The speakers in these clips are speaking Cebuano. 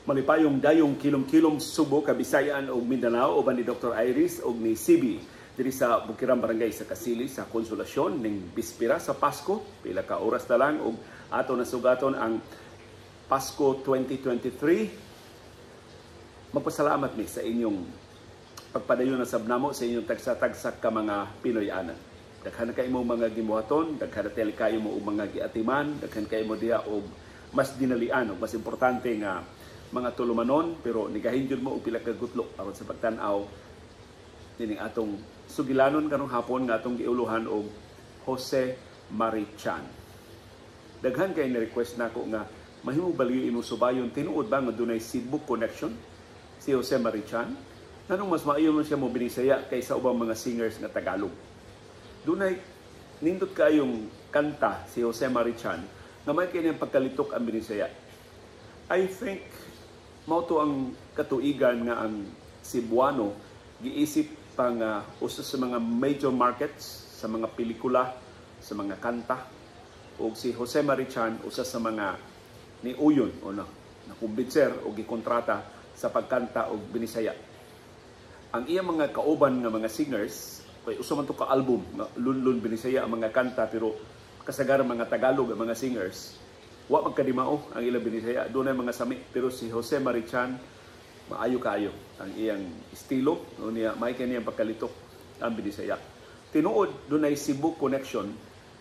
Malipayong dayong kilom-kilom Subo, Kabisayan ug Mindanao uban ni Dr. Iris ug ni CB diri sa Bukirang Barangay sa Kasili sa Konsolasyon ning bispira sa Pasko. Pila ka oras na lang ug ato nasugaton ang Pasko 2023. Magpasalamat mi sa inyong pagpadayon na sab namo sa inyong tagsa-tagsa ka mga Pinoy-anan. Daghan na kay mo mga gibuhaton, daghan na kayo mo og mga giatiman, daghan kayo mo diha og mas dinalian og mas importante nga mga tulumanon, pero nigahin jud mo og pila ka gutlo aron sa pagtan-aw nining atong sugilanon karong hapon nga atong giuluhan og Jose Mari Chan. Daghan kay ni request nako nga mahimo baliw imo subayon, tinuod ba nga dunay Cebu connection si Jose Mari Chan? Nganong mas maayo man siya mo binisaya kaysa ubang mga singers nga Tagalog? Dunay nindot kayong kanta si Jose Mari Chan nga may kanyang pagkalitok ang Binisaya. I think mao to ang katuigan nga ang Cebuano giisip pa nga usa sa mga major markets sa mga pelikula, sa mga kanta, ug si Jose Mari Chan usa sa mga niuyon o na nakumbinser o gikontrata sa pagkanta og Binisaya. Ang iyang mga kauban nga mga singers kay usa man to ka album nga lunlun Binisaya ang mga kanta, pero kasagaran mga Tagalog ang mga singers. Wa magkadimao ang ilang Binisaya, dunay mga sami, pero si Jose Mari Chan maayo kaayo ang iyang estilo no niya, may kaniyang pagkalitok ang Binisaya. Tinuod dunay Cebu connection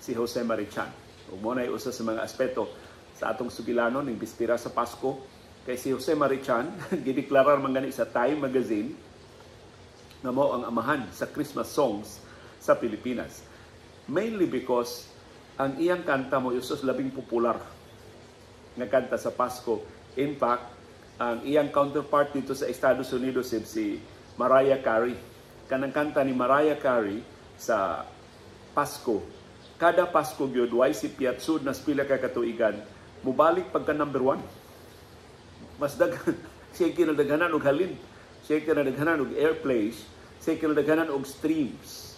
si Jose Mari Chan. Ug mo nay usa sa mga aspeto sa atong sugilanon ning bispira sa Pasko, kay si Jose Mari Chan gideklarar man gani sa Time magazine nga mao ang amahan sa Christmas songs sa Pilipinas. Mainly because ang iyang kanta mo usa sa labing popular nga kanta sa Pasko. In fact, ang iyang counterpart dito sa Estados Unidos si Mariah Carey. Kanang kanta ni Mariah Carey sa Pasko, kada Pasko gyud way si piatsud nas pila ka katuigan, mubalik pagka number one. Mas daghan siya kinadaghanan og halin, siya kinadaghanan og airplays, siya kinadaghanan og streams.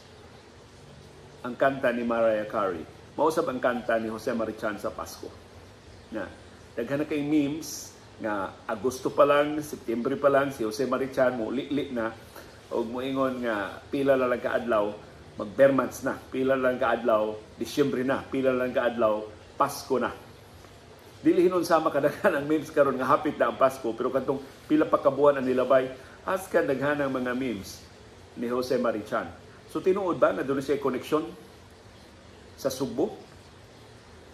Ang kanta ni Mariah Carey. Mausab ang kanta ni Jose Mari Chan sa Pasko. Na daghan na kay memes nga Agosto pa lang, Setyembre pa lang, si Jose Mari Chan mo li na og moingon nga pila na lang kaadlaw mag ber months na, pila lang kaadlaw Disyembre na, pila lang kaadlaw Pasko na. Dili hinon sama kadaghan ang memes karon nga hapit na ang Pasko, pero kadtong pila pa ka buwan ang nilabay, askan daghan ang mga memes ni Jose Mari Chan. So tinuod ba nga dunay siya koneksyon sa Sugbo?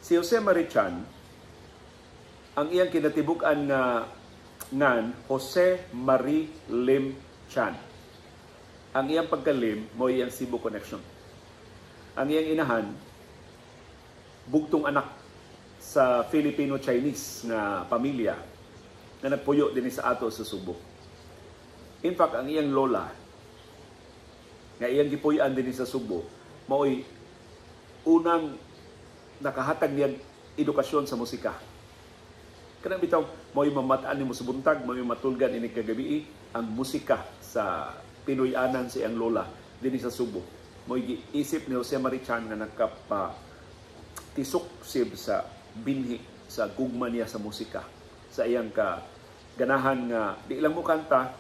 Si Jose Mari Chan, ang iyang kinatibuk-an nga ngan Jose Marie Lim Chan. Ang iyang pagkalim mo iyang Cebu connection. Ang iyang inahan bugtong anak sa Filipino-Chinese nga pamilya na nagpuyo dinhi sa ato sa Subo. In fact, ang iyang lola nga iyang gipuy-an dinhi sa Subo maoy unang nakahatag niyang edukasyon sa musika. Kanang bitaw mao'y mamat-an nimo sa buntag, mao'y matulgan ini kagabi ang musika sa Pinoy-anan sa iyang lola dinhi sa Subo. Mao'y giisip ni Jose Mari Chan nga nakapa tisok sib sa binhi sa gugma niya sa musika, sa iyang ka ganahan nga di lang mo kanta,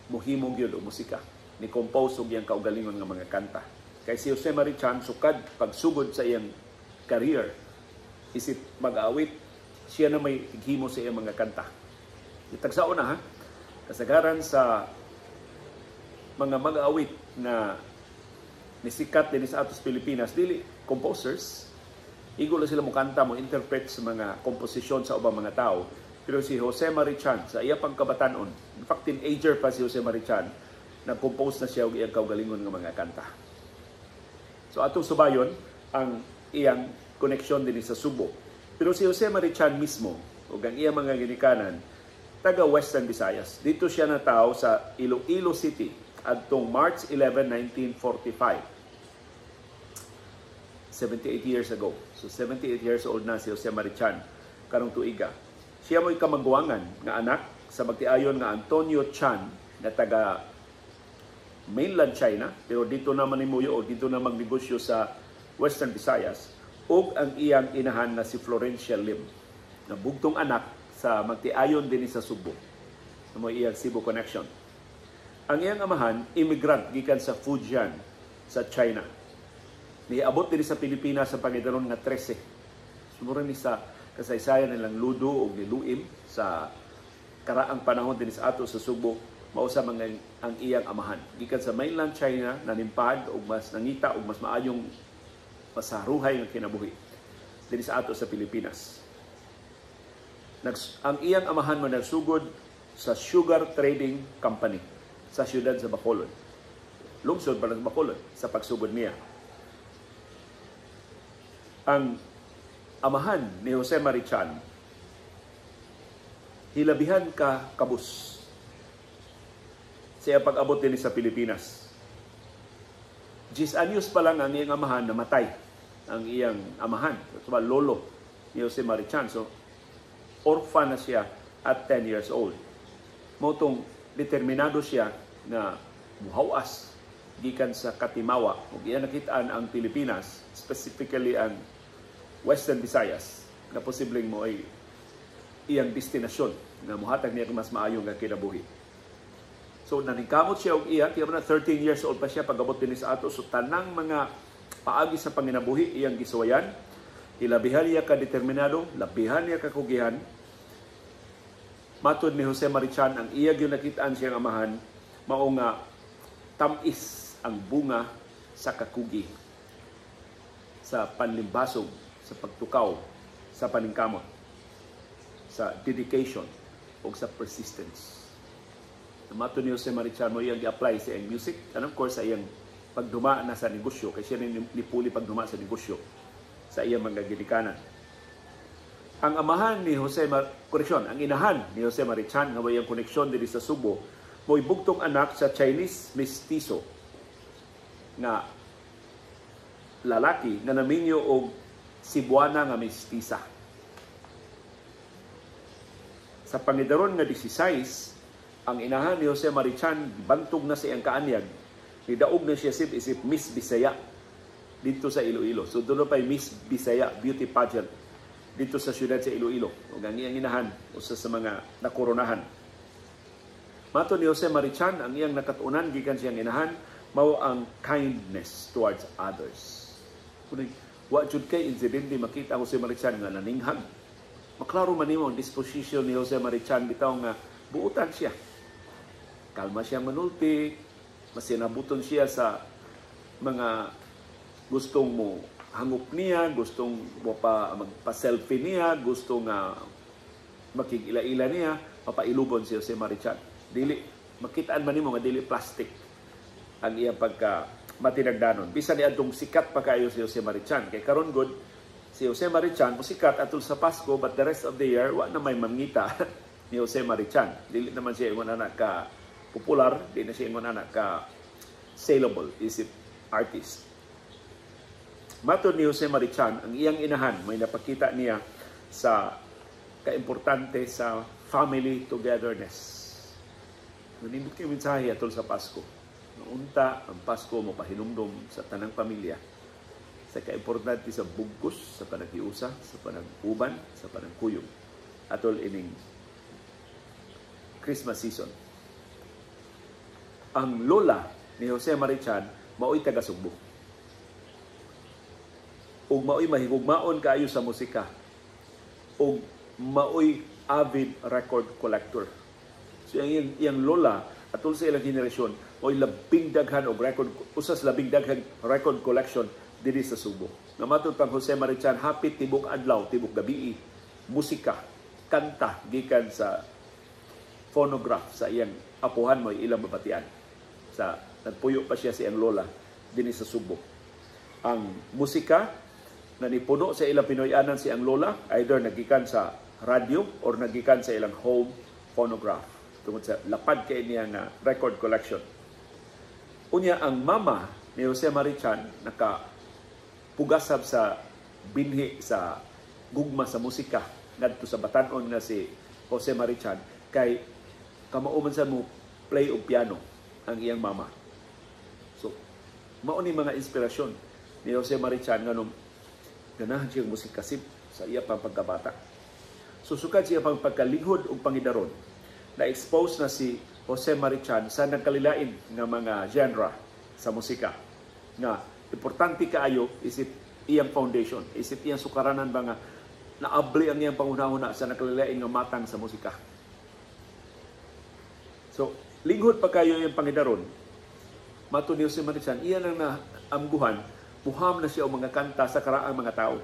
mohimo gyud og musika. Ni compose og iyang kaugalingon nga mga kanta. Kay si Jose Mari Chan sukad pagsugod sa iyang career isip mag-awit, siya na may himo sa iyang mga kanta. Itagsaon na ha, kasagaran sa mga mag-awit na nisikat din sa atos Pilipinas, dili composers, igo lang sila mo kanta, mo interpret sa mga komposisyon sa ubang mga tao. Pero si Jose Mari Chan, sa iya pang kabatanon, in fact teenager pa si Jose Mari Chan, nag-compose na siya og iyang kaugalingon nga mga kanta. So atong subayon ang iyang koneksyon din sa Subo. Pero si Jose Mari Chan mismo ug ang iyang mga ginikanan taga Western Visayas. Dito siya natawo sa Iloilo City adtong March 11, 1945. 78 years ago. So 78 years old na si Jose Mari Chan karong tuiga. Siya mo'y kamagwangan nga anak sa magtiayon nga Antonio Chan na taga mainland China, pero dito naman nimuyo o dito na magnegosyo sa Western Visayas, ug ang iyang inahan na si Florencia Lim, na bugtong anak Sa magtiayon dinhi sa Sugbo. Mo iyang Cebu connection. Ang iyang amahan, immigrant gikan sa Fujian sa China. Niabot dinhi sa Pilipinas sa pangidaron nga 13. Sumura ni sa kasaysayan nilang ludo o niluim sa karaang panahon dinhi sa ato sa Sugbo, mao sa mga ang iyang amahan. Gikan sa mainland China, nanimpad og mas nangita og mas maayong masaruhay nga kinabuhi dinhi sa ato sa Pilipinas. Ang iyang amahan mo nagsugod sa sugar trading company sa siyudad sa Bacolod. Lungsod pa ng Bacolod sa pagsugod niya. Ang amahan ni Jose Mari Chan, hilabihan ka kabus sa iyang pag-abot din sa Pilipinas. 10 anyos pa lang ang iyang amahan, namatay ang iyang amahan. So, lolo ni Jose Mari Chan. So, orphan na siya at 10 years old. Mao tong determinado siya na muhawas gikan sa katimawa ug iya nakitaan ang Pilipinas, specifically ang Western Visayas, na posibleng mo ay iyang destinasyon na muhatag niya mas maayo nga kinabuhi. So naningkamot siya og iya, kaya na 13 years old pa siya pag-abot dinhi sa ato. So tanang mga paagi sa panginabuhi iyang gisuwayan. Hilabihan niya ka determinado, labihan niya ka kugihan. Matod ni Jose Mari Chan, ang iya gyud nakitaan siyang amahan mao nga tam-is ang bunga sa kakugi, sa panlimbasog, sa pagtukaw, sa paningkamot, sa dedication o sa persistence. Matod ni Jose Mari Chan, mo iyang gi-apply sa iyang music and of course sa iyang pagduma na sa negosyo, kay siya ni nipuli pagduma sa negosyo sa iyang mga ginikanan. Ang amahan ni Jose Mar koneksyon, ang inahan ni Jose Mari Chan nga may iyang koneksyon diri sa Sugbo, mo'y bugtong anak sa Chinese mestizo nga lalaki nga naminyo og Cebuana nga mestiza. Sa pangidaron nga 16, ang inahan ni Jose Mari Chan bantog na sa iyang kaanyag, nidaog na siya sip isip Miss Bisaya dito sa Iloilo. So doon pa Miss Bisaya beauty pageant dito sa siyudad sa Iloilo. Ug ang iyang inahan usa sa mga nakoronahan. Matod ni Jose Mari Chan, ang iyang nakatunan gikan siyang inahan mao ang kindness towards others. Kuning wa jud kay insidente makita Jose Mari Chan nga naninghag. Maklaro man nimo ang disposition ni Jose Mari Chan bitaw nga buutan siya. Kalma siya manulti, masinabuton siya sa mga gustong mo hangop niya, gustong mo pa magpa-selfie niya, gusto nga makig-ila-ila niya, papailubon si Jose Mari Chan. Dili makitaan man nimo nga dili plastic ang iyang pagka matinagdanon. Bisan ni adtong sikat pa kayo si Jose Mari Chan. Kay karon gud si Jose Mari Chan musikat atol sa Pasko, but the rest of the year wa na may mangita ni Jose Mari Chan. Dili naman siya ingon anak ka popular, di na siya ingon anak ka saleable isip artist. Matod ni Jose Mari Chan, ang iyang inahan may napakita niya sa kaimportante sa family togetherness. Nanindot kay mensahe atol sa Pasko. Unta ang Pasko mo pahinumdom sa tanang pamilya sa kaimportante sa bugkos, sa panaghiusa, sa panag-uban, sa panagkuyog atol ining Christmas season. Ang lola ni Jose Mari Chan mao'y taga Sugbo. Ug mao'y mahigugmaon kaayo sa musika. Ug mao'y avid record collector. So ang iyang lola atol sa ilang henerasyon mo'y labing daghan og record, usas labing daghan record collection dinhi sa Sugbo. Nga matod pang Jose Mari Chan, hapit tibok adlaw, tibok gabii, musika, kanta gikan sa phonograph sa iyang apuhan mo ilang mabatian. Sa nagpuyo pa siya sa iyang lola dinhi sa Sugbo. Ang musika na nipuno sa ilang Pinoy-anan si ang lola, either nagikan sa radyo or nagikan sa ilang home phonograph tungod sa lapad kay niya nga record collection. Unya ang mama ni Jose Mari Chan naka pugasab sa binhi sa gugma sa musika ngadto sa batan-on nga si Jose Mari Chan, kay kamao man sa mo play og piano ang iyang mama. So mao ni mga inspirasyon ni Jose Mari Chan nganong ganahan siya musika sip sa iya pang pagkabata. So sukad siya pang pagkalinghod og pangidaron, na-expose na si Jose Mari Chan sa nagkalilain nga mga genre sa musika nga importante kaayo isip iyang foundation, isip iyang sukaranan ba nga naabli ang iyang panghuna-huna sa nakalilain nga matang sa musika. So, linghod pa kayo iyang pangidaron, mato ni Jose Mari Chan, iya nang naamguhan, muham na siya og mga kanta sa karaang mga tao.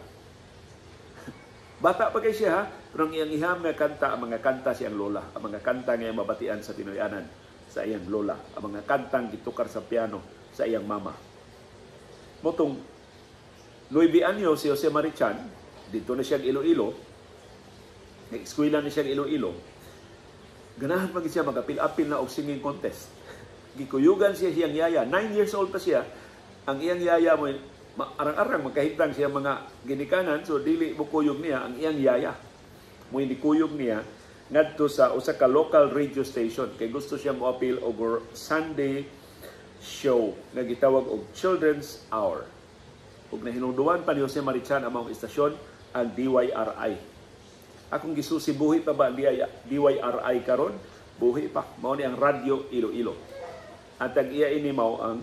Bata pa kay siya ha, pero ang iyang iham nga kanta, ang mga kanta siyang lola, ang mga kanta nga iyang mabatian sa Pinoyanan sa iyang lola, ang mga kantang gitukar sa piano sa iyang mama. Motong 9 anyo si Jose Mari Chan, dito na siya Iloilo, nag-eskwela na siya Iloilo, ganahan pa siya magapil-apil na og singing contest. Gikuyugan siya siyang yaya, 9 years old pa siya, ang iyang yaya mo arang-arang magkahintang siya mga ginikanan, so dili mo kuyog niya ang iyang yaya. Mo hindi kuyog niya ngadto sa usa ka local radio station kay gusto siya mo-appeal og Sunday show nga gitawag og Children's Hour. Ug nahinungduan pa ni Jose Mari Chan ang maong istasyon, ang DYRI. Akong gisusi, buhi pa ba ang DYRI karon? Buhi pa. Mao ni ang Radyo Iloilo. At ang iya ini mao ang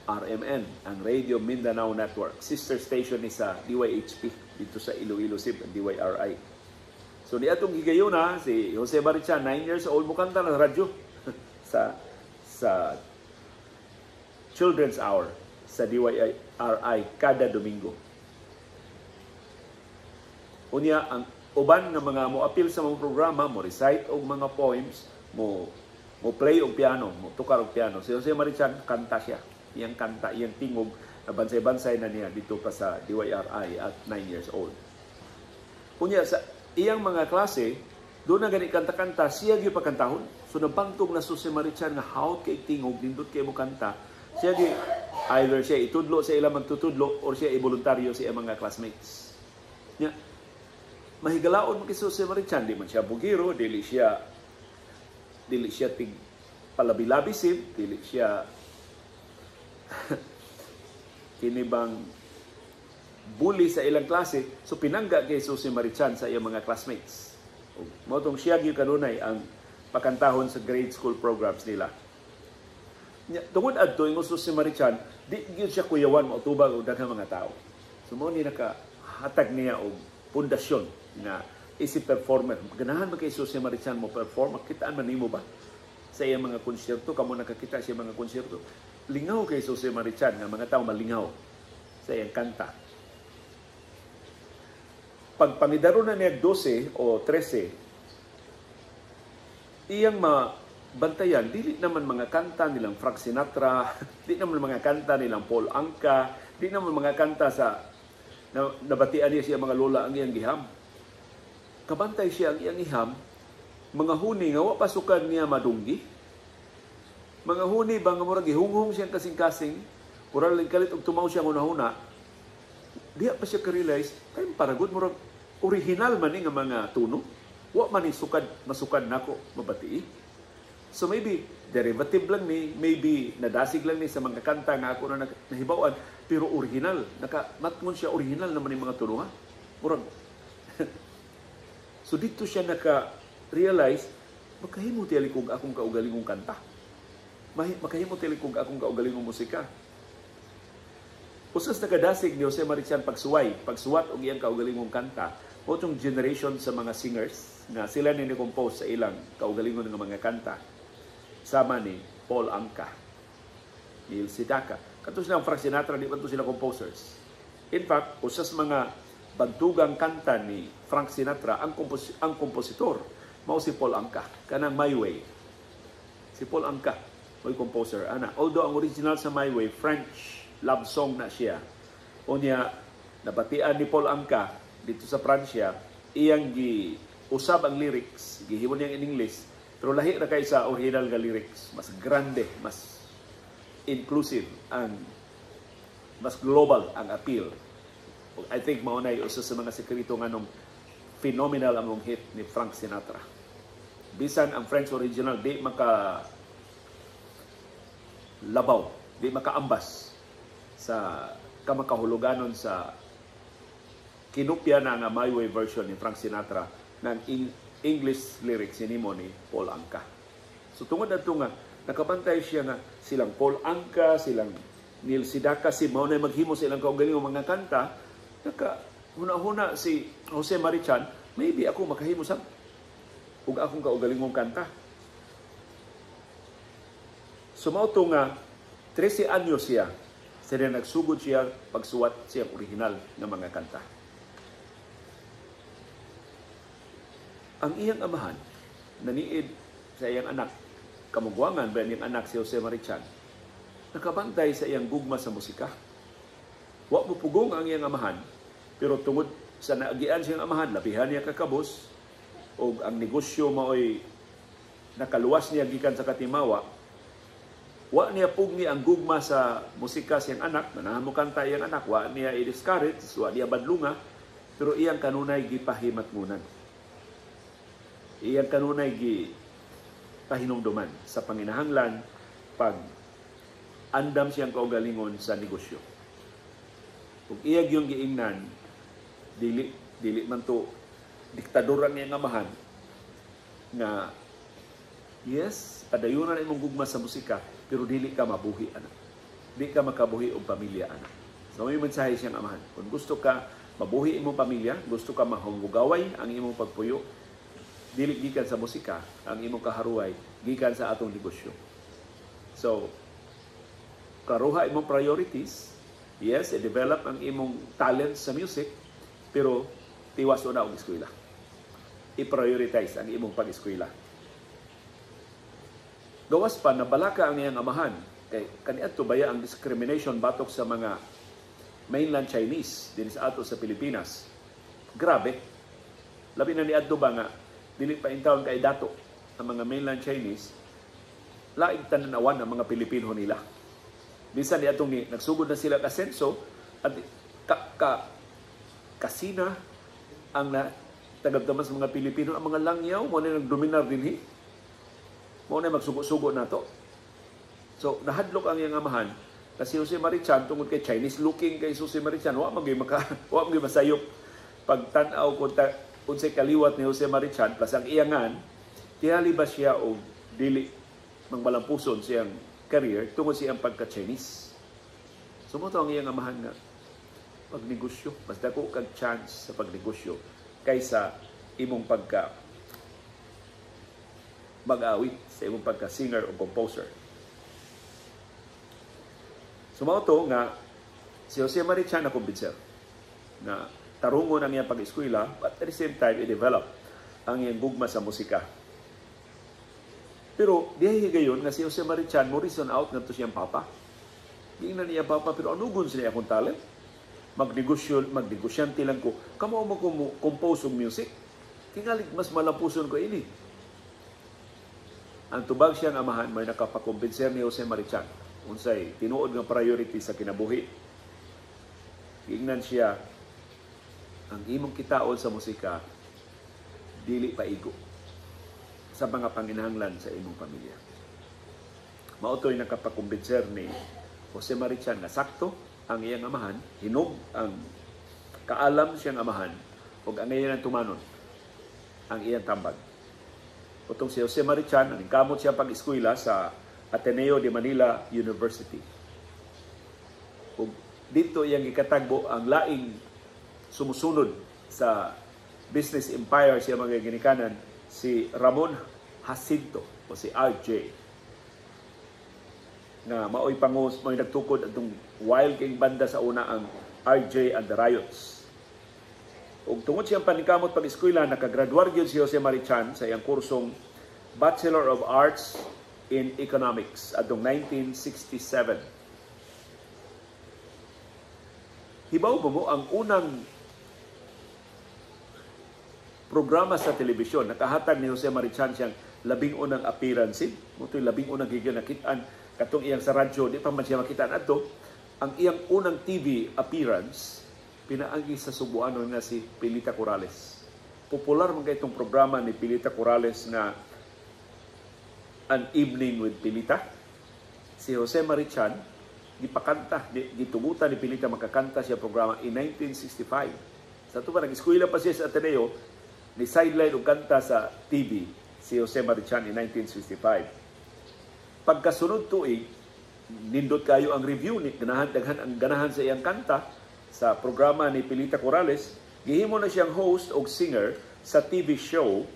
RMN, ang Radio Mindanao Network. Sister station ni sa DYHP dito sa Iloilo City, ang DYRI. So niadtong higayuna si Jose Mari Chan, 9 years old, mukanta ng radyo sa Children's Hour sa DYRI kada Domingo. Unya ang uban nga mga moapil sa mga programa, mo recite og mga poems, mo mo play og piano, mo tukar og piano. Si Jose Mari Chan, kanta siya. Iyang kanta, iyang tingog, na bansay-bansay na niya dito pa sa DYRI at 9 years old. Unya sa iyang mga klase, doon na gani kanta-kanta, siya gyud pagkantahon. So nabantog na si Jose Mari Chan nga hawt kay tingog, nindot kay mo kanta. Siya gyud, either siya itudlo sa ilang magtutudlo or siya iboluntaryo sa iyang mga classmates. Nya, mahigalaon man kay Jose Mari Chan, di man siya bugiro, dili siya tig palabi-labi sib, dili siya kini bang bully sa ilang klase. So pinangga kay Jose Mari Chan sa iyang mga classmates. Mao tong siya gyud kanunay ang pakantahon sa grade school programs nila. Tungod adto, ingon si Jose Mari Chan, di gyud siya kuyawan moutubag og daghang mga tao. So mao ni nakahatag niya og pundasyon na isip performer. Ganahan man kay Jose Mari Chan mo perform, makitaan man nimo ba sa iyang mga konsyerto, kamo nakakita sa iyang mga konsyerto. Lingaw kay Jose Mari Chan nga mga tao malingaw sa iyang kanta. Pag pangidaro na niya 12 o 13, iyang mabantayan, dili naman mga kanta nilang Frank Sinatra, di naman mga kanta nilang Paul Anka, di naman mga kanta sa nabatian niya siya mga lola ang iyang giham. Kabantay siya ang iyang iham, mga huni nga wa pasukan niya madunggi. Mga huni ba nga murag gihunghong siyang kasing-kasing, kural kalit og tumaw siya hunahuna, diha pa siya ka-realize, kay paragod murag original man ni nga mga tuno. Wa man ni sukad, masukad nako mabatii. So maybe derivative lang ni, maybe nadasig lang ni sa mga kanta nga ako na nahibaw-an, pero original, nakamatngon siya original naman ni mga tuno ha. Murag. So dito siya naka-realize, makahimo tiyali kog akong kaugalingong kanta. Makahimo tiyali kog akong kaugalingong musika. Usas nakadasig ni Jose Mari Chan pagsuway, pagsuwat og iyang kaugalingong kanta, mao tong generation sa mga singers nga sila ni ni-compose sa ilang kaugalingon nga mga kanta. Sama ni Paul Anka, Neil Sedaka. Kato silang Frank Sinatra, di ba to sila composers? In fact, usas mga bantugang kanta ni Frank Sinatra, ang kompositor mao si Paul Anka, kanang My Way. Si Paul Anka mo'y composer ana. Although ang original sa My Way, French love song na siya. Unya nabatian ni Paul Anka dito sa Pransya, iyang gi-usab ang lyrics, gihimo niya in English, pero lahi ra kay sa original nga lyrics, mas grande, mas inclusive ang, mas global ang appeal. I think mao nay usa sa mga sekreto nganong phenomenal ang hit ni Frank Sinatra. Bisan ang French original di maka labaw, di makaambas sa kamakahuluganon sa kinupya na nga My Way version ni Frank Sinatra ng English lyrics hinimo ni Paul Anka. So tungod adto nga nakabantay siya nga silang Paul Anka, silang Neil Sedaka, si mao na maghimo sa ilang kaugalingong mga kanta, naka huna-huna si Jose Mari Chan, maybe ako makahimo sa ug akong kaugalingong kanta. So mao to nga 13 anyos siya sa nagsugod siya pagsuwat siyang original nga mga kanta. Ang iyang amahan naniid sa iyang anak, kamugwangan ba niyang anak si Jose Mari Chan, nakabantay sa iyang gugma sa musika. Wa mo pugong ang iyang amahan, pero tungod sa naagian siyang amahan, labihan niya kakabos, o ang negosyo maoy nakaluwas niya gikan sa katimawa, wa niya pugni ang gugma sa musika siyang anak, manahan mo kanta iyang anak, wa niya i-discourage, wa niya badlunga, pero iyang kanunay gipahimatngunan. Iyang kanunay gipahinumduman sa panginahanglan pag andam siyang kaugalingon sa negosyo. Kung iyag yung giingnan, dili dili man to diktador ang iyang amahan nga yes, padayunan imong gugma sa musika, pero dili ka mabuhi anak. Di ka makabuhi og pamilya anak. So may mensahe siyang amahan. Kung gusto ka mabuhi imong pamilya, gusto ka mahumugaway ang imong pagpuyo, dili gikan sa musika ang imong kaharuay, gikan sa atong negosyo. So, karuha imong priorities, yes, i-develop ang imong talent sa music, pero tiwas una og eskwela. I-prioritize ang imong pag-eskwela. Gawas pa, nabalaka ang iyang amahan. Kay kaniadto baya ang discrimination batok sa mga mainland Chinese din sa ato sa Pilipinas. Grabe. Labi na niadto ba nga dili pa intawon kay dato ang mga mainland Chinese, laing tananawan ang mga Pilipino nila. Bisan niadtong ni nagsugod na sila kasenso at ka, ka kasina ang na tagabdaman sa mga Pilipino, ang mga langyaw mo na nagdominar dinhi. Mo na magsugo-sugo nato. So nahadlok ang iyang amahan kasi Jose Mari Chan tungod kay Chinese looking kay Jose Mari Chan, wa man gyud maka wa man gyud masayop pagtan-aw kung unsay kaliwat ni Jose Mari Chan plus ang iyangan, tingali ba siya og dili mangmalampuson siyang career tungod siyang pagka-Chinese. So mo to ang iyang amahan nga pagnegosyo, mas dako kag chance sa pagnegosyo kaysa imong pagka mag-awit, sa imong pagka-singer o composer. So mao to nga si Jose Mari Chan nakumbinser na tarungon ang iyang pag-eskwela, but at the same time i-develop ang iyang gugma sa musika. Pero dihay higayon nga si Jose Mari Chan mo reason out ngadto siyang papa. Giingnan niya papa, pero anugon siya akong talent. Magnegosyo, magnegosyante lang ko. Kamo mo compose og music. Tingali mas malampuson ko ini. Ang tubag siyang amahan may nakapakumbinser ni Jose Mari Chan unsay tinuod nga priority sa kinabuhi. Giingnan siya, ang imong kitaon sa musika dili paigo sa mga panginahanglan sa imong pamilya. Mao to'y nakapakumbinser ni Jose Mari Chan na sakto ang iyang amahan, hinog ang kaalam siyang amahan ug ang iyang tumanon ang iyang tambag. Utong si Jose Mari Chan, naningkamot siya pag-eskwela sa Ateneo de Manila University. Ug dito iyang gikatagbo ang laing sumusunod sa business empire siya mga ginikanan, si Ramon Jacinto o si RJ, nga maoy pangos, maoy nagtukod atong wild king banda sa una, ang RJ and the Riots. Ug tungod siyang paningkamot pag-eskwela, nakagraduar gyud si Jose Mari Chan sa iyang kursong Bachelor of Arts in Economics atong 1967. Hibaw ba mo ang unang programa sa telebisyon nakahatag ni Jose Mari Chan siyang labing unang appearance, mo to'y labing unang gigil nakitaan katong iyang sa radyo, di pa man siya makitaan adto. Ang iyang unang TV appearance pinaagi sa Subuano nga si Pilita Corrales. Popular man kay itong programa ni Pilita Corrales nga An Evening with Pilita. Si Jose Mari Chan gipakanta, gitugutan ni Pilita makakanta siya programa in 1965. Sa ato pa, nag-eskwela pa siya sa Ateneo, Ni sideline og kanta sa TV si Jose Mari Chan in 1965. Pagkasunod tuig, nindot kayo ang review ni ganahan, daghan ang ganahan sa iyang kanta sa programa ni Pilita Corrales. Gihimo na siyang host og singer sa TV show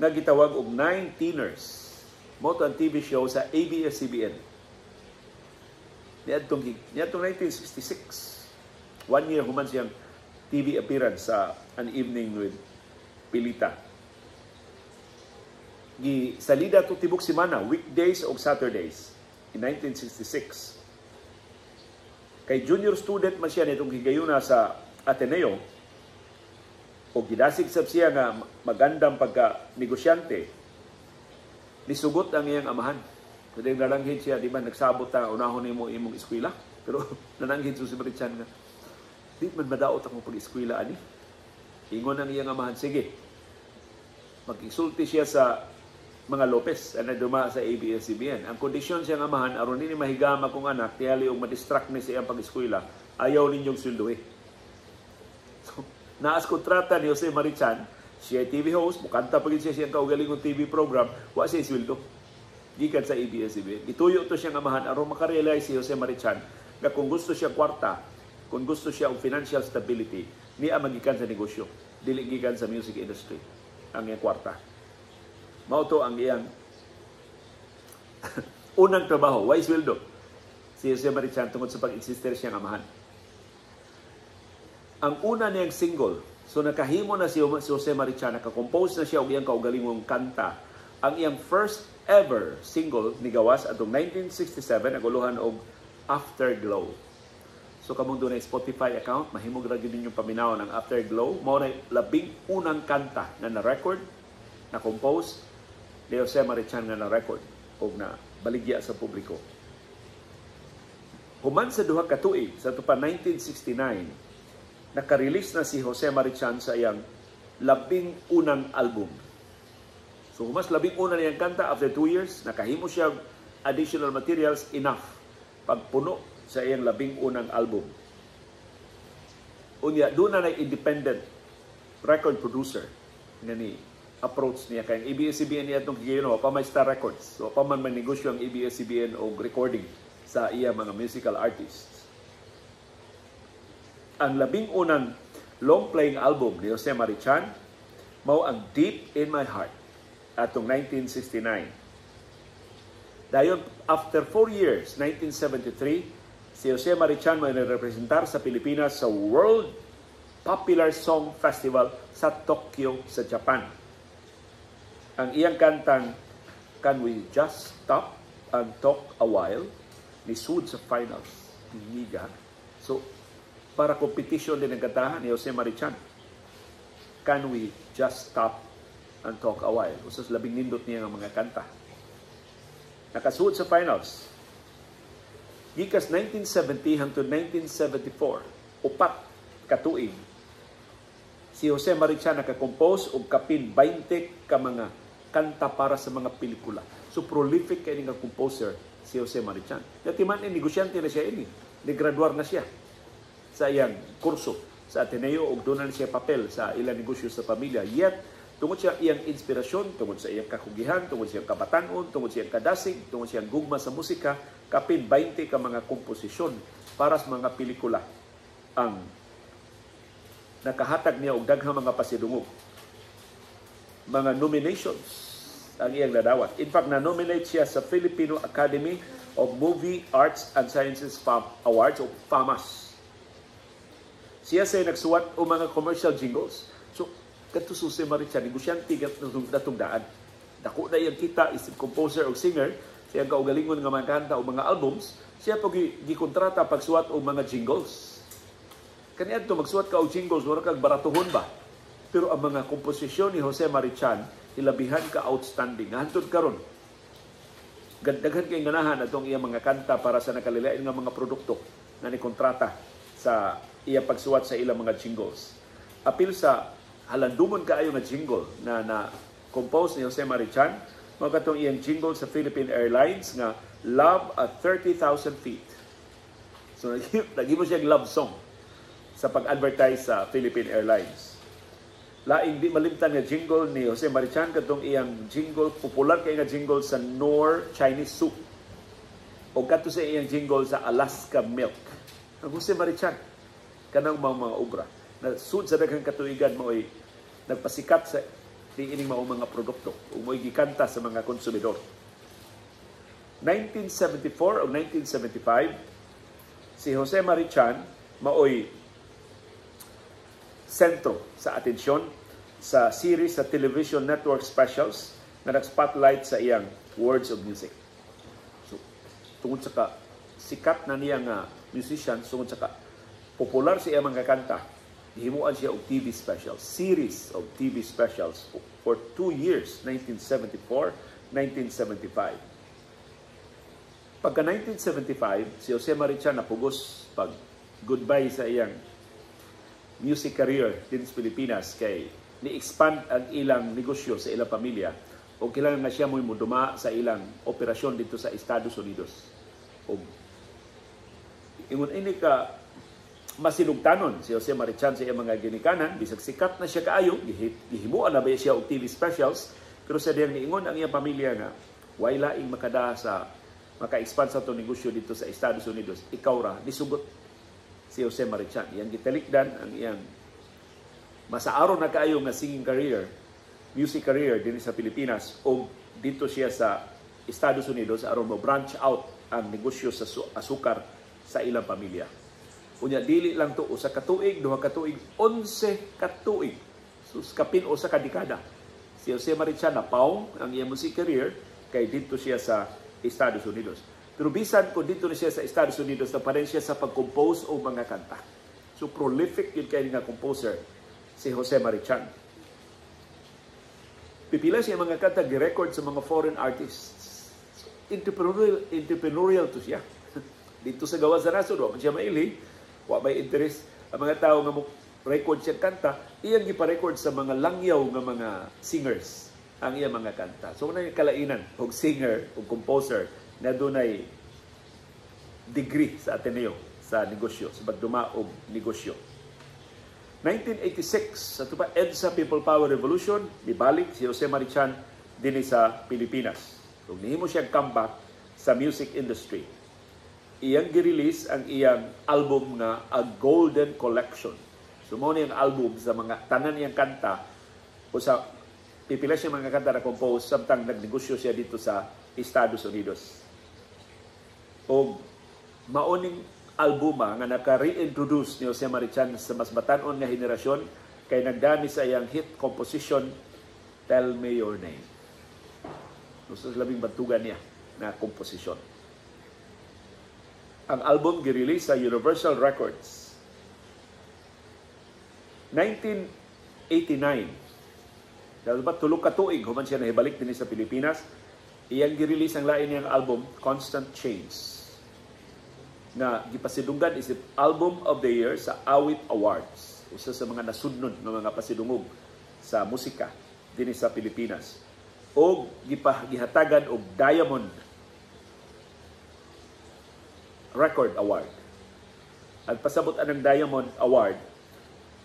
nga gitawag og Nine Teeners. Mao to ang TV show sa ABS-CBN. Niadtong 1966. One year human siyang TV appearance sa An Evening with Pilita. Gi salida to tibok semana, weekdays og Saturdays in 1966. Kay junior student man siya nitong higayuna sa Ateneo o gidasig sab siya nga magandang pagka negosyante, nisugot ang iyang amahan. Kaya nalanghid siya, di ba, nagsabot ta, unahon nimo imong eskwela. Pero nananghid si Mari Chan nga, di man madaot akong pag-eskwela ani. Ingon ang iyang amahan, sige. Mag-isulti siya sa mga Lopez na duma sa ABS-CBN. Ang kondisyon siyang amahan, aron nini mahigama kong anak, tiyali og ma-distract ni sa iyang pag-eskwela, ayaw ninyong swelduhi. So, naas kontrata ni Jose Mari Chan, siya TV host, mukanta pa siya siyang kaugalingong TV program, wa siya sweldo gikan sa ABS-CBN. Gituyo to siyang amahan aron makarealize si Jose Mari Chan nga kung gusto siya kwarta, kung gusto siya og financial stability, niya magikan sa negosyo, dili gikan sa music industry ang iyang kwarta. Mao to ang iyang unang trabaho, way sweldo si Jose Mari Chan tungod sa pag-insister siyang amahan. Ang una niyang single, so nakahimo na si Jose Mari Chan, nakakompose na siya og iyang kaugalingong kanta. Ang iyang first ever single nigawas atong 1967, naguluhan og Afterglow. So kamong dunay Spotify account, mahimog ra gyud ninyong paminawon ang Afterglow. Mao na labing unang kanta na na-record, na-compose ni Jose Mari Chan nga na-record og na baligya sa publiko. Human sa 2 ka tuig, sa tupa 1969, naka-release na si Jose Mari Chan sa iyang labing unang album. So humas labing una niyang kanta, after 2 years, nakahimo siya additional materials enough pagpuno sa iyang labing unang album. Unya, doon na independent record producer nga ni approach niya kay ABS-CBN niya itong kigayon, pa may Star Records. So pa man may negosyo ang ABS-CBN og recording sa iya mga musical artists. Ang labing unang long-playing album ni Jose Mari Chan mao ang Deep in My Heart atong 1969. Dayon, after 4 years, 1973, si Jose Mari Chan may representar sa Pilipinas sa World Popular Song Festival sa Tokyo, sa Japan. Ang iyang kantang Can We Just Stop and Talk a While nisud sa finals. Niga. So, para competition din ang kantahan ni Jose Mari Chan. Can We Just Stop and Talk a While. Usas labing nindot niya ang mga kanta. Nakasuod sa finals. Gikas 1970 hangtod 1974, 4 katuig, si Jose Mari Chan nakakompose og kapin 20 ka mga kanta para sa mga pelikula. So prolific kay nga composer si Jose Mari Chan. Dati man ni negosyante na siya ini, nigraduar na siya sa iyang kurso sa Ateneo og doon na siya papel sa ilang negosyo sa pamilya. Yet tungod sa iyang inspirasyon, tungod sa iyang kakugihan, tungod sa iyang kabatanon, tungod sa iyang kadasig, tungod sa iyang gugma sa musika, kapin 20 ka mga komposisyon para sa mga pelikula ang nakahatag niya og daghang mga pasidungog. Mga nominations ang iyang nadawat. In fact, na-nominate siya sa Filipino Academy of Movie Arts and Sciences Awards o FAMAS. Siya say nagsuwat og mga commercial jingles. So, kadto si Jose Mari Chan, negosyante datong daan. Dako na iyang kita isip composer o singer, siyang kaugalingon nga mga kanta o mga albums, siya pag gikontrata pagsuwat og mga jingles. Kaniadto magsuwat ka og jingles, wala kag baratuhon ba? Pero ang mga komposisyon ni Jose Mari Chan, ilabihan ka outstanding. Hantod karon, daghan kay ganahan atong iyang mga kanta para sa nakalilain nga mga produkto na nikontrata sa iya pagsuwat sa ilang mga jingles. Apil sa halandumon kaayo nga jingle na na-compose ni Jose Mari Chan, mao katong iyang jingle sa Philippine Airlines nga Love at 30,000 Feet. So naghimo siya love song sa pag-advertise sa Philippine Airlines. Laing di malimtan nga jingle ni Jose Mari Chan katong iyang jingle, popular kay nga jingle sa Knorr Chinese soup o kadto sa iyang jingle sa Alaska Milk. Ang Jose Mari Chan kanang mga obra na sud sa daghang katuigan maoy nagpasikat sa niining mao mga produkto ug mo'y gikanta sa mga konsumidor. 1974 o 1975, si Jose Mari Chan maoy sentro sa atensyon sa series sa television network specials na nag-spotlight sa iyang words of music. So, tungod sa ka sikat na niya nga musician, tungod sa ka popular sa iyang mga kanta, gihimuan siya og TV specials, series of TV specials for 2 years, 1974, 1975. Pagka 1975, si Jose Mari Chan napugos pag goodbye sa iyang music career din sa Pilipinas kay ni-expand ang ilang negosyo sa ilang pamilya o kailangan nga siya mo'y muduma sa ilang operasyon dito sa Estados Unidos. O ingon ini ka masinugtanon si Jose Mari Chan sa iyang mga ginikanan, bisag sikat na siya kaayo, gihimuan na ba siya og TV specials, pero sa diyang niingon ang iyang pamilya nga way laing makada sa maka-expand sa atong negosyo dito sa Estados Unidos, ikaw ra, nisugot si Jose Mari Chan. Iyang gitalikdan ang iyang masaaron na kaayo nga singing career, music career din sa Pilipinas o dito siya sa Estados Unidos aron mo branch out ang negosyo sa asukar sa ilang pamilya. Unya dili lang to usa ka tuig, 2 ka tuig, 11 ka tuig. Sus, kapin usa ka dekada. Si Jose Mari Chan napaong ang iyang music career kay dito siya sa Estados Unidos. Pero bisan kung dito na siya sa Estados Unidos, na pa siya sa pag-compose o mga kanta. So prolific yun kay nga composer si Jose Mari Chan. Pipila siya mga kanta gi-record sa mga foreign artists. So, entrepreneurial to siya. Dito sa gawas sa nasod, wa man siya maili, wa may interest ang mga tao nga mo record siya kanta, iyang gipa-record sa mga langyaw nga mga singers ang iyang mga kanta. So na kalainan og singer o composer na dunay degree sa Ateneo sa negosyo, sa pagduma og negosyo. 1986, sa tupa EDSA People Power Revolution, nibalik si Jose Mari Chan dinhi sa Pilipinas. Ug nihimo siya comeback sa music industry. Iyang gi-release ang iyang album nga A Golden Collection. So mao ni ang album sa mga tanan niyang kanta o sa pipila siya mga kanta na compose samtang nagnegosyo siya dito sa Estados Unidos. O maoning albuma nga naka-reintroduce ni Jose Mari Chan sa mas batan-on nga henerasyon kay nagdani sa iyang hit composition Tell Me Your Name. Usa sa labing bantugan niya na komposisyon. Ang album gi-release sa Universal Records. 1989, dahil ba 3 ka tuig human siya nahibalik dinhi sa Pilipinas, iyang gi-release ang lain niyang album Constant Change nga gipasidunggan isip Album of the Year sa Awit Awards. Usa sa mga nasudnon nga mga pasidungog sa musika dinhi sa Pilipinas. O gihatagan og Diamond Record Award. Ang pasabot anang Diamond Award,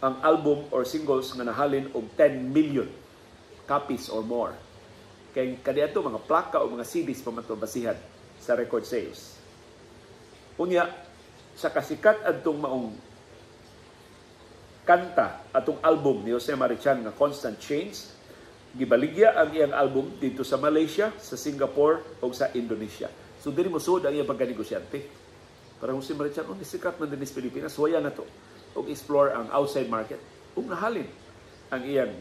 ang album or singles nga nahalin og 10 million copies or more. Kay kaniadto mga plaka o mga CDs pa man to basihan sa record sales. Unya, sa kasikat adtong maong kanta atong album ni Jose Mari Chan nga Constant Change, gibaligya ang iyang album dito sa Malaysia, sa Singapore ug sa Indonesia. So diri mo sud ang iyang pagkanegosyante. Para Jose Mari Chan, oh, sikat man din sa Pilipinas, waya na to og explore ang outside market. Ug nahalin ang iyang,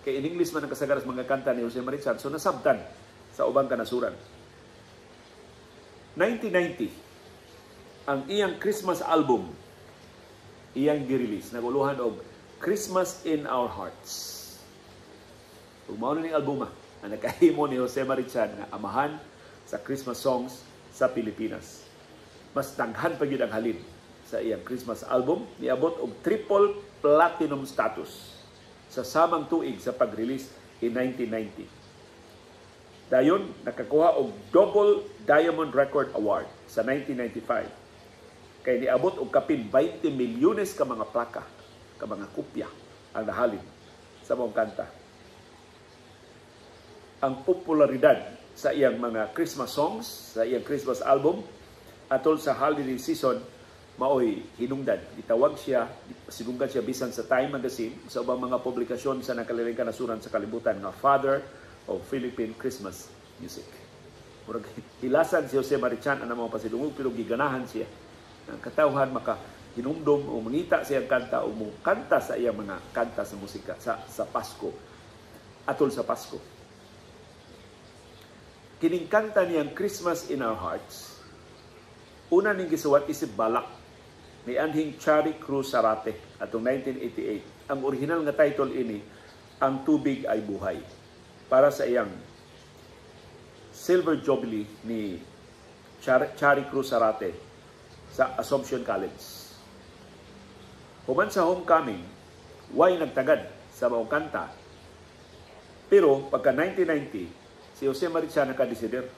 kay in English man ang kasagaran sa mga kanta ni Jose Mari Chan, so nasabtan sa ubang kanasuran. 1990, ang iyang Christmas album iyang gi-release, naguluhan og Christmas in Our Hearts. Ug mao na ning albuma ang nakahimo ni Jose Mari Chan nga amahan sa Christmas songs sa Pilipinas. Mas daghan pa gyud ang halin sa iyang Christmas album, niabot og triple platinum status sa samang tuig sa pag-release in 1990. Dayon nakakuha og double Diamond Record Award sa 1995 kay niabot og kapin 20 milyones ka mga plaka, ka mga kopya ang nahalin sa maong kanta. Ang popularidad sa iyang mga Christmas songs, sa iyang Christmas album, atol sa holiday season, maoy hinungdan. Gitawag siya, sinunggan siya bisan sa Time Magazine, sa ubang mga publikasyon sa nakalilang kanasuran sa kalibutan nga Father of Philippine Christmas Music. Murag hilasan si Jose Mari Chan ang mga pasidungog, pero giganahan siya. Ang katawhan maka hinumdom o mangita siyang kanta o mo kanta sa iyang mga kanta sa musika sa Pasko, atol sa Pasko. Kining kanta niyang Christmas in Our Hearts, una ning gisuwat isip balak ni anhing Chari Cruz Zarate atong 1988. Ang original nga title ini, Ang Tubig ay Buhay, para sa iyang Silver Jubilee ni Chari Cruz Zarate sa Assumption College. Human sa homecoming, way nagtagad sa maong kanta. Pero pagka 1990, si Jose Mari Chan nakadesider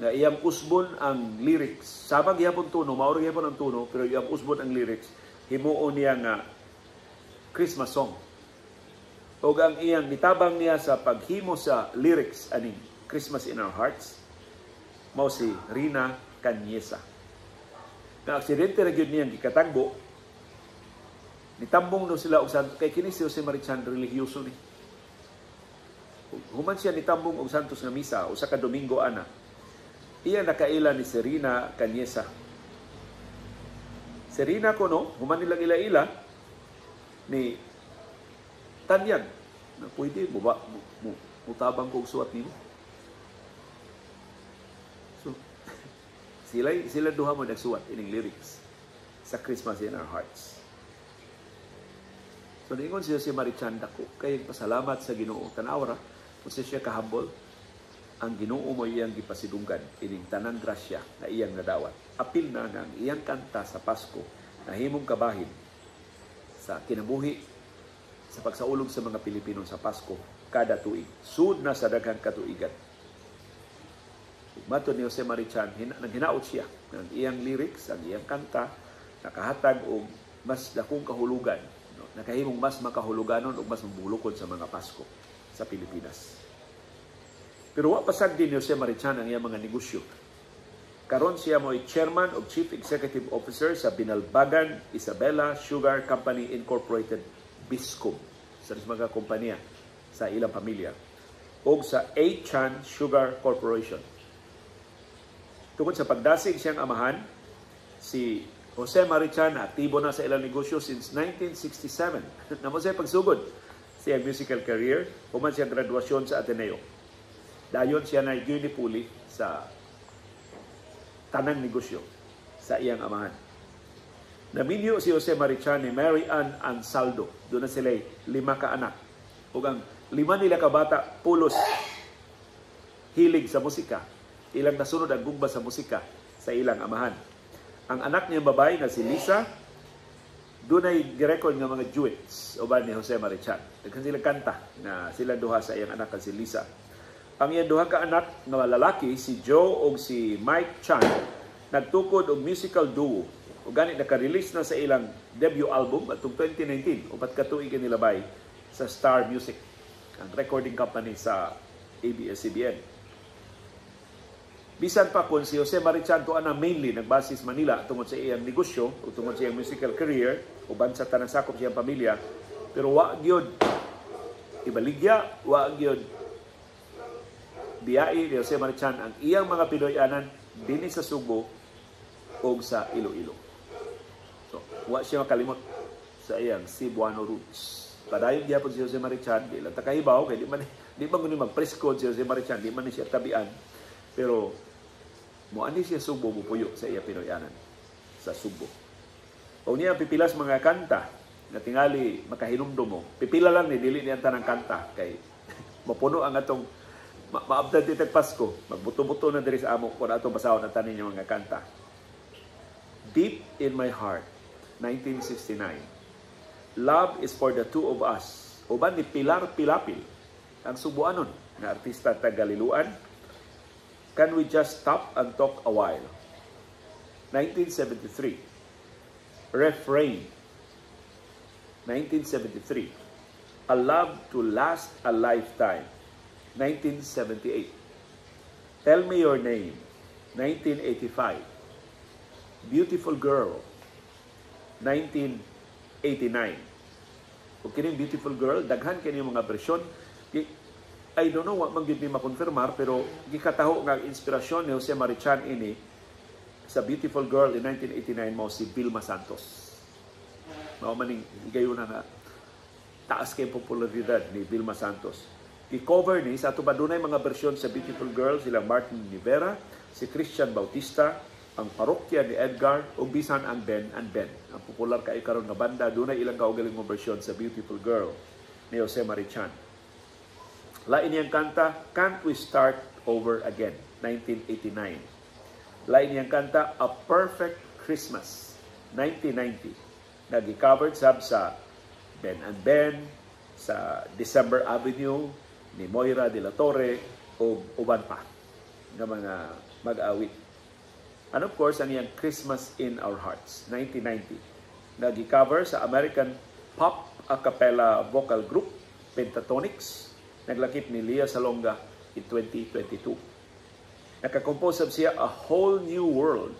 na iyang usbon ang lyrics. Sama gihapon tono, mao gihapon ang tono, pero iyang usbon ang lyrics, himuon niya nga Christmas song. Og ang iyang nitabang niya sa paghimo sa lyrics aning Christmas in Our Hearts, mao si Rina Cañeza. Na aksidente ra gyud niyang gikatagbo, nitambong no sila og santo kay kini si Jose Mari Chan relihiyoso ni. Human siya nitambong og santos nga misa usa ka Domingo ana. Iya nakaila ni Serena Cañeza. Serena kono human nilang ila-ila ni tanyag na pwede mo ba mutabang ko og suwat nimo. So sila duha mo nagsuwat ining lyrics sa Christmas in Our Hearts. So niingon siya si Mari Chan, dako kay pasalamat sa Ginoo. Tan-aw ra kung siya kahambol, ang Ginoo mo iyang gipasidunggan ining tanang grasya na iyang nadawat. Apil na nga ang iyang kanta sa Pasko nahimong kabahin sa kinabuhi sa pagsaulog sa mga Pilipino sa Pasko kada tuig. Sud na sa daghang katuigan. Matod ni Jose Mari Chan, naghinaot siya ng iyang lyrics, ang iyang kanta, nakahatag og mas dakong kahulugan, no? Nakahimong mas makahuluganon o mas mabulukod sa mga Pasko sa Pilipinas. Pero wa pasag din ni Jose Mari Chan ang iyang mga negosyo. Karon siya mo'y chairman o chief executive officer sa Binalbagan Isabela Sugar Company Incorporated, BISCOM, sa mga kompanya sa ilang pamilya, o sa A. Chan Sugar Corporation. Tungod sa pagdasig siyang amahan, si Jose Mari Chan aktibo na sa ilang negosyo since 1967. Namo siya pagsugod sa iyang musical career, human siyang graduasyon sa Ateneo. Dayon siya na puli sa tanang negosyo sa iyang amahan. Naminyo si Jose Mari Chan ni Mary Ann Ansaldo. Doon na sila 5 ka anak. Ug ang 5 nila ka bata pulos hilig sa musika. Ilang nasunod ang gugma sa musika sa ilang amahan. Ang anak niyang babae na si Lisa, dunay girecord nga mga duets uban ni Jose Mari Chan. Daghan sila kanta na sila duha sa iyang anak si Lisa. Ang iyang duha ka anak nga lalaki, si Joe ug si Mike Chan, nagtukod og musical duo. Ug gani naka-release na sa ilang debut album atong 2019, upat ka tuig nilabay sa Star Music, ang recording company sa ABS-CBN. Bisan pa kung si Jose Mari Chan tuwa na mainly nagbasis Manila tungod sa iyang negosyo o tungod sa iyang musical career uban sa tanang sakop siyang pamilya, pero wa gyud ibaligya, wa gyud biyai ni Jose Mari Chan ang iyang mga Pinoy-anan dinhi sa Subo o sa Iloilo. So, wa siya makalimot sa iyang Cebuano roots. Padayon gyapon si Jose Mari Chan, di lang takahibaw kay di man guni mag-press code si Jose Mari Chan, di man ni siya tabian. Pero moani siya Subo mupuyo sa iya Pinoy-anan sa Subo. O niya pipilas mga kanta na tingali makahinumdum mo. Pipila lang ni dili niya tanang kanta kay mapuno ang atong maabdan ditag Pasko, magbuto-buto na diri sa amo kung atong basahon ang tanin yung mga kanta. Deep in My Heart, 1969. Love is for the Two of Us. Uban ni Pilar Pilapil, ang Subuanon na artista taga Liloan. Can We Just Stop and Talk a While, 1973. Refrain, 1973. A Love to Last a Lifetime, 1978. Tell Me Your Name, 1985. Beautiful Girl, 1989. Ug kining Beautiful Girl, daghan kini mga bersyon. I don't know, wa man gyud mi makonfirmar, pero gikataho nga ang inspirasyon ni Jose Mari Chan ini sa Beautiful Girl in 1989 mao si Vilma Santos. Mao man ning higayon nga taas kay popularidad ni Vilma Santos. I-cover ni sa ato pa, dunay mga bersyon sa Beautiful Girl sila Martin Rivera, si Christian Bautista, ang Parokya ni Edgar ug bisan ang Ben and Ben. Ang popular kay karon nga banda, dunay ilang kaugalingong bersyon sa Beautiful Girl ni Jose Mari Chan. Lain niyang kanta, Can't We Start Over Again, 1989. Lain niyang kanta, A Perfect Christmas, 1990. Nag-covered sab sa Ben and Ben, sa December Avenue, ni Moira de la Torre, o uban pa nga mga mag-awit. And of course, ang iyang Christmas in Our Hearts, 1990. Nag-cover sa American pop a cappella vocal group, Pentatonix, naglakip ni Lea Salonga in 2022. Nakakompose siya A Whole New World.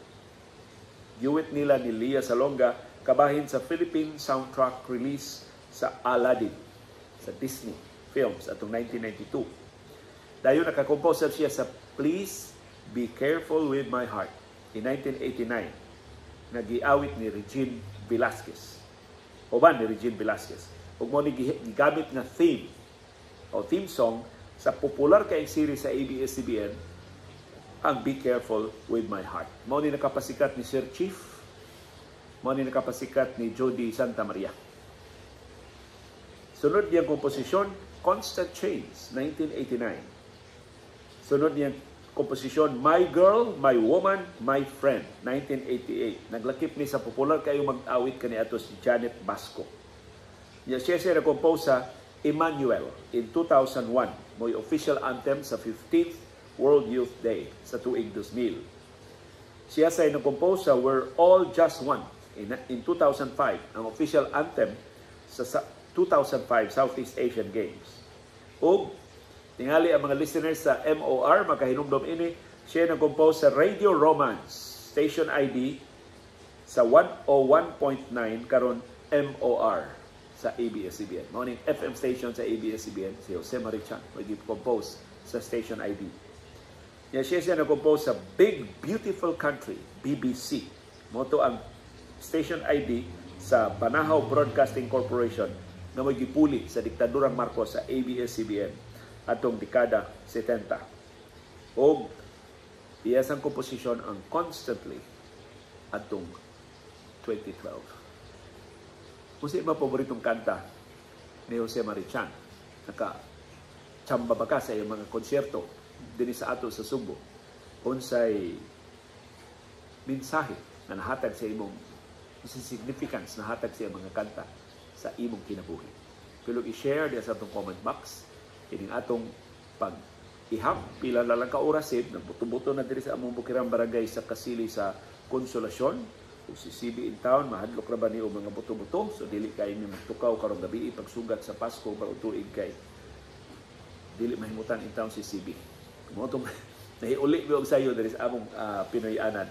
Duet nila ni Lea Salonga kabahin sa Philippine soundtrack release sa Aladdin sa Disney Films atong 1992. Dayon nakakompose siya sa Please Be Careful With My Heart in 1989, nagiawit ni Regine Velasquez. Uban ni Regine Velasquez. Ug mao ni gigamit nga theme o theme song sa popular kay series sa ABS-CBN, ang Be Careful With My Heart. Mao ni nakapasikat ni Sir Chief, mao ni nakapasikat ni Jody Santa Maria. Sunod niyang komposisyon, Constant Change, 1989. Sunod niyang komposisyon, My Girl, My Woman, My Friend, 1988. Naglakip ni sa popular kayo mag-awit kaniadto si Janet Basco. Siya siya nag-compose sa Emmanuel in 2001, mo'y official anthem sa 15th World Youth Day sa tuig 2000. Siya sa nag-compose sa We're All Just One in 2005, ang official anthem sa 2005 Southeast Asian Games. Ug tingali ang mga listeners sa MOR makahinumdom ini, siya nag-compose sa Radio Romance Station ID sa 101.9, karon MOR sa ABS-CBN. Mao ning FM station sa ABS-CBN, si Jose Mari Chan may compose sa Station ID. Ya siya siya nag-compose sa Big Beautiful Country, BBC. Mao to ang station ID sa Banahaw Broadcasting Corporation na may gipuli sa diktadurang Marcos sa ABS-CBN atong dekada 70. Og iyang komposisyon ang Constantly atong 2012. Kung sa paboritong kanta ni Jose Mari Chan, naka chamba ba ka sa iyong mga konsyerto dinhi sa ato sa Sugbo? Unsay mensahe na nahatag sa imong, unsay significance nahatag sa iyang mga kanta sa imong kinabuhi? Pero i-share diya sa atong comment box ining atong pag ihap. Pila na lang ka oras eh, nagbuto-buto na diri sa among bukirang barangay sa Kasili sa Konsolasyon. Ug si CB in town, mahadlok ra ba ni og mga buto-buto, so dili kay mi magtukaw karong gabi pagsugat sa Pasko, bag tuig, kay dili mahimutan in town si CB. Mao tong nahiuli mi og sayo diri sa among Pinoy-anan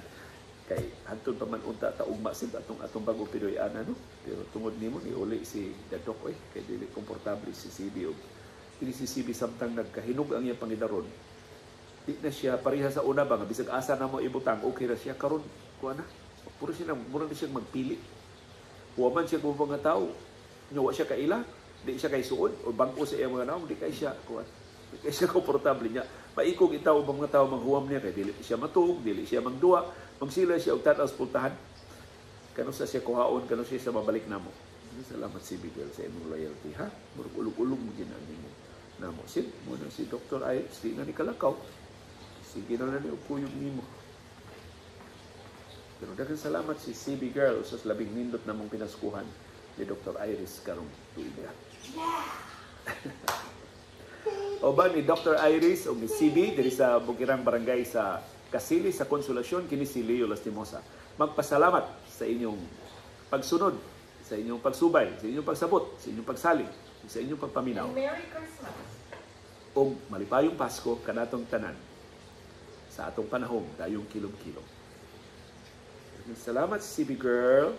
kay hantod pa man unta ta ugma sib atong bag-ong Pinoy-anan, no? Pero tungod nimo ni uli si Dadok oy, kay dili komportable si CB. Og dili si CB, samtang nagkahinog ang iyang pangidaron, di na siya pareha sa una ba nga bisag asa na mo ibutang, okay ra siya. Karon kuha na puro siya, mura na siya magpili. Wa man siya kung mga tao nga wa siya kaila, di siya kay suod o bang-o sa iyang mga nawong, di kay siya kuan, di kay siya komportable niya. Maikog itaw ang mga tao manghuwam niya kay dili siya matug, dili siya mangduwa, magsila siya og tan-aw sa pultahan. Kano sa siya kuhaon, kano siya sa mabalik namo. Salamat, si Bigel, sa imong loyalty, ha. Murag ulog-ulog mo ginani mo. Namo si mo na si Dr. Ives di na ni kalakaw. Sige na na ni kuyog nimo. Pero daghang salamat si CB Girl sa labing nindot namong pinaskuhan ni Dr. Iris karong tuiga. Uban ni Dr. Iris o ni CB diri sa Bukirang Barangay sa Kasili sa Konsolasyon, kini si Leo Lastimosa. Magpasalamat sa inyong pagsunod sa sa inyong pagsubay, sa inyong pagsabot, sa inyong pagsalig, sa inyong pagpaminaw. And Merry Christmas. Ug malipayong Pasko kanatong tanan sa atong panahon dayong kilom-kilom. Salamat, CB Girl.